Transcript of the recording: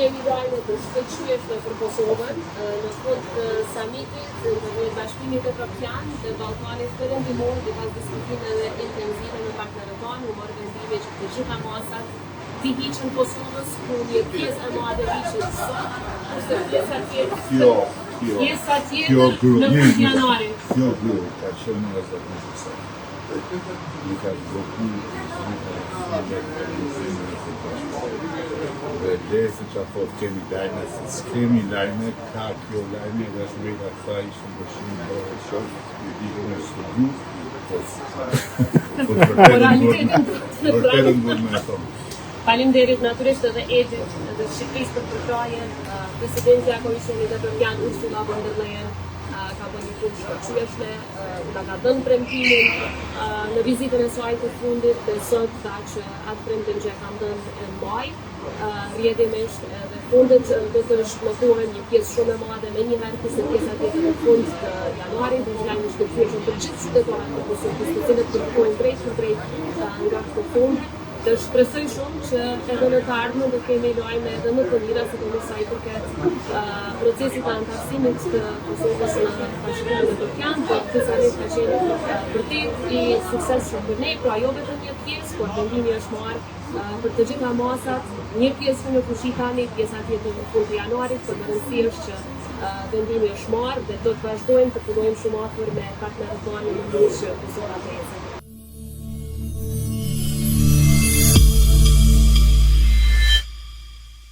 Kemi lajme të shkëlqyeshme për Kosovën. Në fund të samitit ndërmjet Bashkimit Evropian dhe Ballkanit Perëndimor dhe pas diskutimeve intensive me partnerët tanë, u mor vendimi që të gjitha masat t'i hiqen Kosovës, ku një pjesë e madhe hiqet sot, kurse pjesa tjetër Kjo, kjo, pjesa kjo tjetër gru, në një fund minutë. janarit. Kjo gru ka qenë jashtëzakonisht e saktë. I ka zhblloku të gjitha fundet e ndërtimeve të bashkëpunimit. Dhe le se ça thot kemi lajme, se s'kemi lajme, ka kjo lajme dhe është mrita kësaj ishte në bëshim bërë shoh, i di unë e studiu, po s'ka. Po të vërtetën duhet Realitetin të vërtetën duhet me e thonë. Faleminderit natyrisht edhe Edit edhe Shqipërisë për përkrahjen. Uh, Presidentja e Komisionit Evropian Ursula von der Leyen uh, ka bërë një punë shkëlqyeshme, uh, na ka dhënë premtimin uh, në vizitën e saj të fundit dhe sot tha që atë premtim që e kam dhënë e mbaj. Uh, rrjedhimisht edhe fondet uh, do të zhbllokohen një pjesë shumë e madhe me njëherë kurse pjesa tjetër në fund të janarit është lajm i shkëlqyeshëm për gjithë qytetarët e Kosovës, të cilët përfitojnë drejt për drejt uh, nga këto fonde. Dhe shpresoj shumë që edhe në të ardhmen do kemi lajme edhe më të mira, sidomos sa i përket uh, procesit të anëtarësimit të Kosovës në Bashkimin Evropian, por ky samit ka qenë uh, vërtet i suksesshëm për ne, pra jo vetëm një pjesë, por vendimi është marrë uh, për të gjitha masat, një pjesë në fuqi tani, pjesa tjetër në fund të janarit, por me rëndësi është që uh, vendimi është marrë dhe do të vazhdojmë të punojmë shumë afër me partnerët tanë në mënyrë që Kosova të ecë.